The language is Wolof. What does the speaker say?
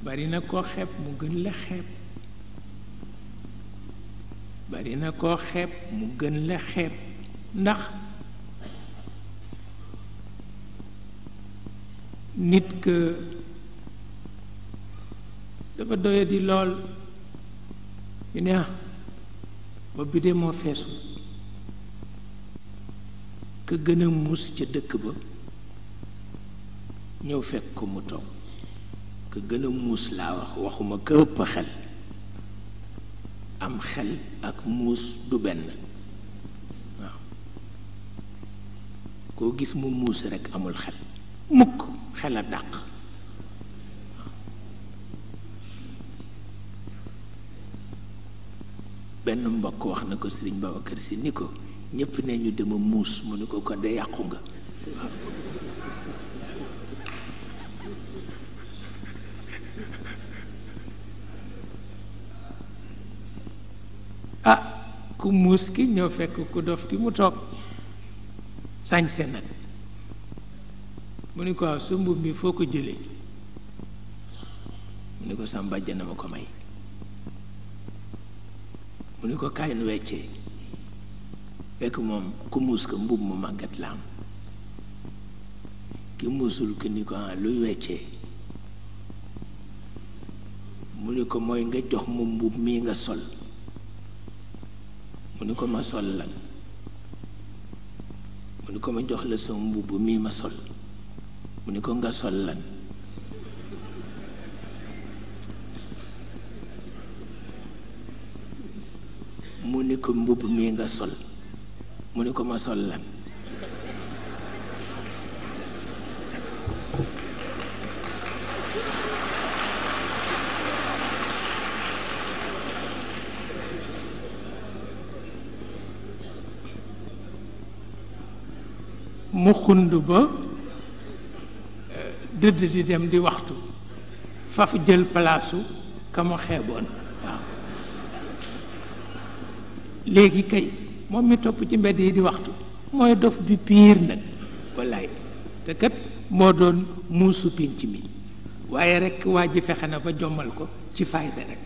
bari na koo xeeb mu gën la xeeb bari na koo xeeb mu gën la xeeb ndax nit que dafa doye di lool ñu ne ba bi de moo feesu ka gën a muus ca dëkk ba ñëw fekk ko mu toog ka gën a muus laa wax waxuma ka ëpp xel am xel ak muus du benn waaw koo gis mu muus rekk amul xel mukk xel a dàq benn mbokk wax na ko Sëriñ Babacar Si ni ko ñépp ne ñu dema muus mu ni ko kon de yàqu nga ah ku muus ki ñëw fekk ku dof ki mu toog sañse nag mu ni ko waaw sa mbubb mi foo ko jëlee mu ni ko sa mbàjj na ma ko may mu ni ko kaay nu weccee fekk moom ku muus ko mbubb mu màggat la am ki muusul ki ni ko luy weccee mu ni ko mooy nga jox ma mbubb mii nga sol mu ni ko ma sol lan mu ni ko ma jox la sama mbubb mii ma sol mu ni ko nga sol lan mu ni ko mbubb mii nga sol mu ni ko ma sol lan mu xund ba dëdd di dem di waxtu faf jël palaasu ka ma xeeboon waaw léegi kay moom mi topp ci mbedd yi di waxtu mooy dof bi piir nag wallaay te kat moo doon muusu pinc mi waaye rekk waa ji fexe na ba jommal ko ci fayda rek